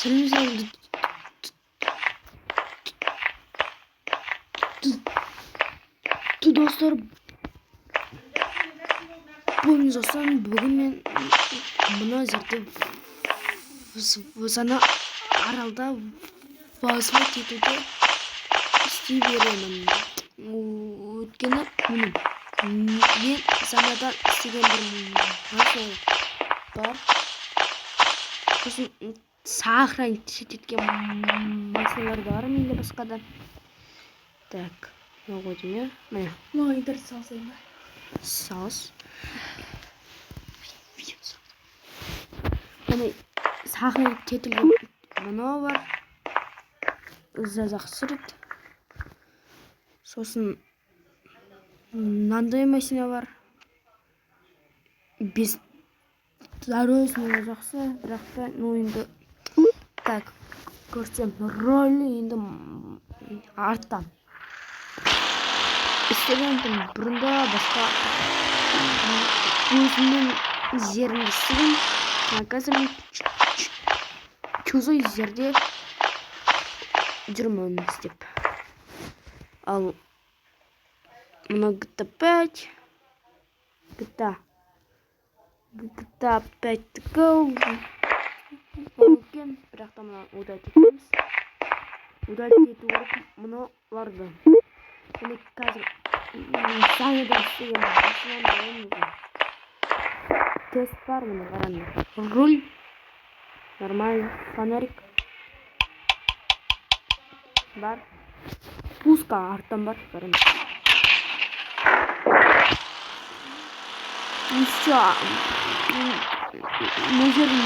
Сәлеметсіздер, достар. Бүгін жасан, бүгін мен мына жерде жаңа аралда вазифа етуді істей беремін. Өйткені міне мен жаңадан істеген бір машина бар. Сосын сохранить еткен машиналар бар менде басқа да. Так, мынау ғой деймін, иә? Міне. Маған интернет салсайын ба? Салыс. Міне, сохранить етілген мынау бар. Жақсы сурет. Сосын мынандай машина бар. Без дорожный жақсы, бірақ та ну енді так көрсем роль енді арттан. Істеген бұрында басқа өзімнің жерімді істеген. А қазір мен чужой жерде жүрмін істеп. Ал мына GTA 5, GTA 5 Go екен, бірақ та мына удалить етеміз. Удалить ету керек мыналарды. Міне, қазір жаңадан істеген машинаны аламыз. Тест бар, міне, қараңдар. Руль нормально, фонарик бар, пуска арттан бар, қараңдар. Еще мына жерін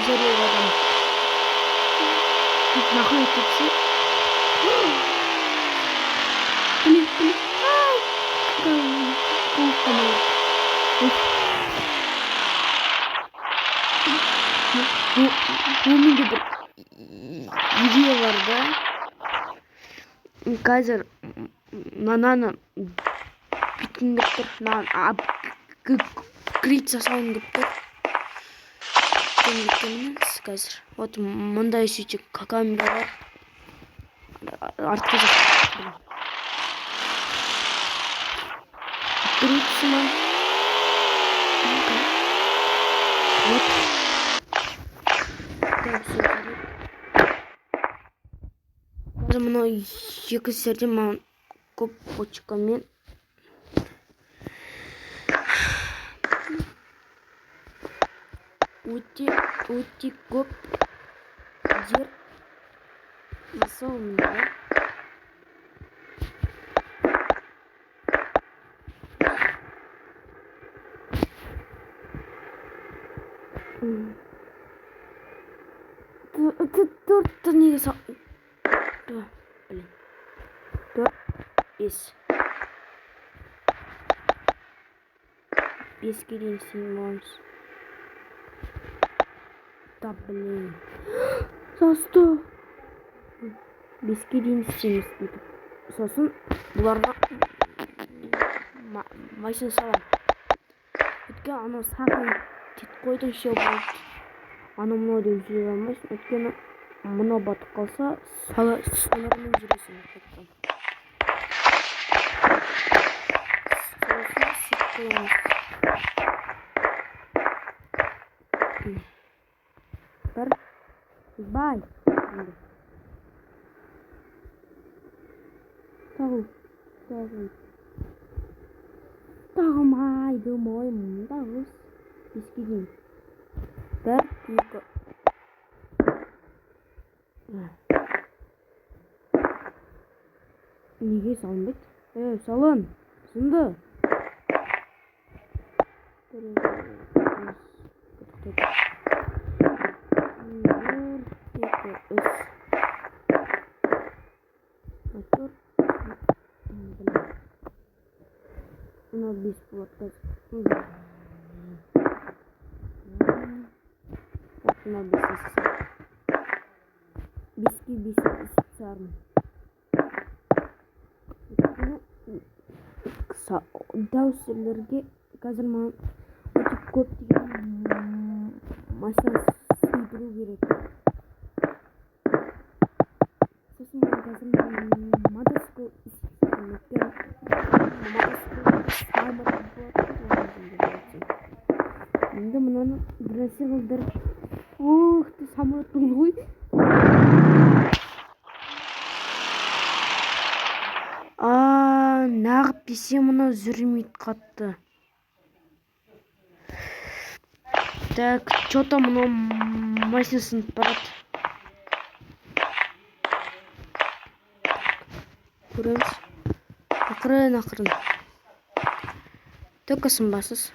жариялаған нахуй кетсе. Блин, блин. Ай, қорыққанмын. Бұл менде бір идея бар да. Қазір мынаны бүйткім келіп тұр. Мынаны апгрейд жасағым келіп тұр. Қазір. Вот мындай сөйтіп камера бар. Артқы жақ. Апгрейд сыман. Вот. Так, всё, жарайды. Қазір мынау екі жерде маған көп бочкамен өте өте көп жер жасау да. Төртті неге сал? Блин. Төрт, бес. Беске дейін істейтін боламыз. Да блин. Састы. Беске дейін істейміз бүйтіп. Сосын бұларға машина саламын. Өйткені анау сахар кетіп қойдың, все болды. Анау мынау деп жүре алмайсың. Өйткені мынау батып қалса, солармен жүресің қайтадан. Сосын сөйтіп қоямыз. Бір. Бай. Тағыл. Тағыл. Тағылмайды мойым. Тағыл. Беске дейін. Бір, екі. Неге салынбайды? Ей, салын. Сынды. Бір, екі, үш. Тоқта. Бір, екі, үш. Төрт. Блин. Мынау бес болады қазір. Вот мынау бес жасасам. Беске бес шығармын. Өйткені дәу жерлерге қазір маған өте көптеген машина сыйдыру керек. Нәрсе қылдырып. Ух ты, самолет болды ғой. А, нағып десе, мынау жүрмейді қатты. Так, че-то мынау машина сынып барады. Көреміз. Ақырын, ақырын. Только сынбасыз.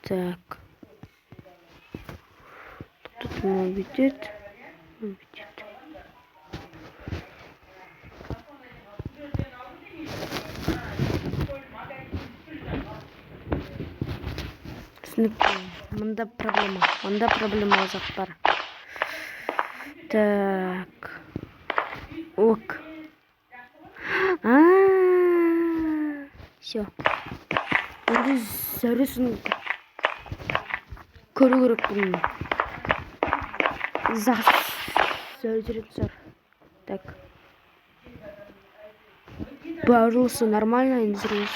Так. Тут мынау бүйтеді. Мынау бүйтеді. Түсінікті. Мында проблема. Мында проблема ұзақ бар. Так. Ок. А, все. Енді зәресін көру керек бұның. Жүретін шығар. Так. Барлысы нормально, енді жүреміз.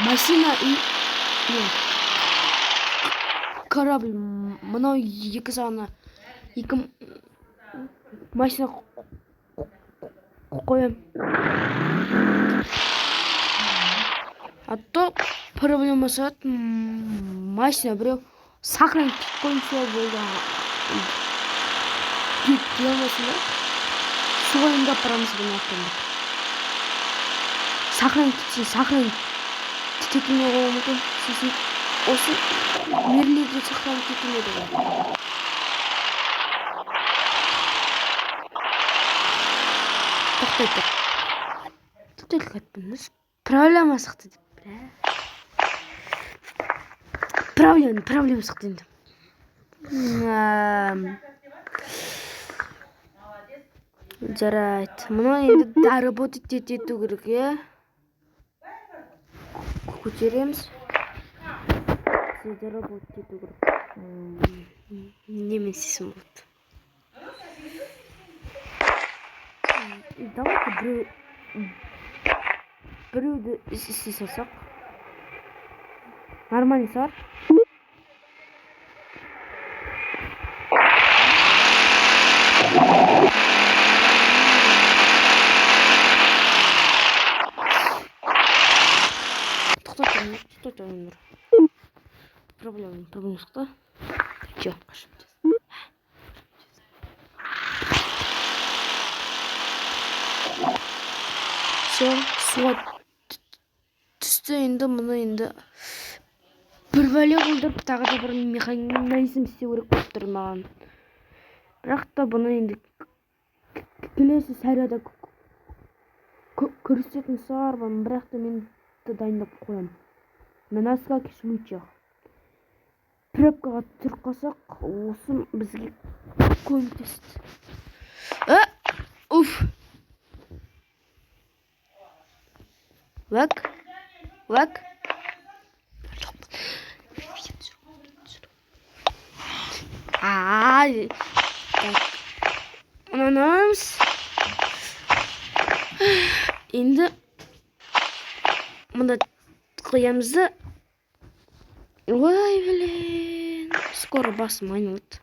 Машина и не, корабль мынау екі жағына екі машина қоямын. А то проблема шығады, машина біреу сохранить қойса болды. Дей алмайсың да. Суға еңгап барамыз бұны ақырындап. Сохранить етсең, сохранить етілмей қалуы мүмкін. Сосын осы мирлерде сохранить етілмеді ғой. Тоқтай тұр. Тоқтай тұр. Проблема шықты деп. Бля. Проблема шықты енді. Жарайды. Мұны енді доработать ету керек, иә? Көтереміз. Доработать ету керек. Немен істесем болады? Давайте біреуді істей салсақ. Нормально шығар. Тоқтай тұрыңдар, тоқтай тұрыңдар. Проблема шықты. Че? Все, суға түсті енді. Мұны енді бір бәле қылдырып, тағы да бір механизм істеу керек болып тұр маған. Бірақ та бұны енді келесі серияда көрсететін шығармын, бірақ та мен дайындап қоямын. На всякий случай. Пробкаға тұрып қалсақ, осы бізге көмектеседі. Уф. Лак. Лак. Ай. Так. Мынаны аламыз. Енді мында қоямыз да. Ой, блин. Скоро басым айналады.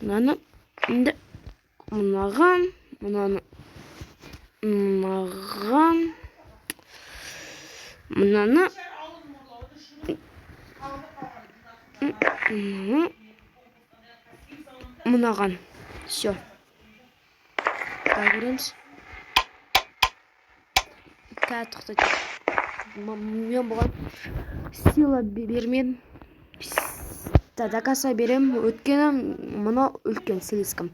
Мынаны енді мынаған, мынаны мынаған, мынаны мынаны мынаған. Все. Так, көреміз. Қазір тоқтайды. Мен бұған сила бермедім. До конца беремін, өйткені мынау үлкен слишком.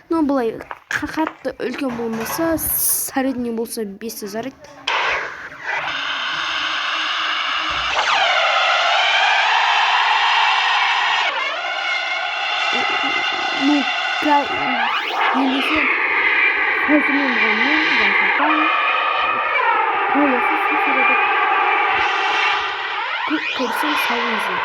Ну, былай қатты үлкен болмаса, средний болса, бес жарайды. Ну, ендеше осымен бұған мен Жансұлтан. Келесі серияда көрсем, сау болыңыздар.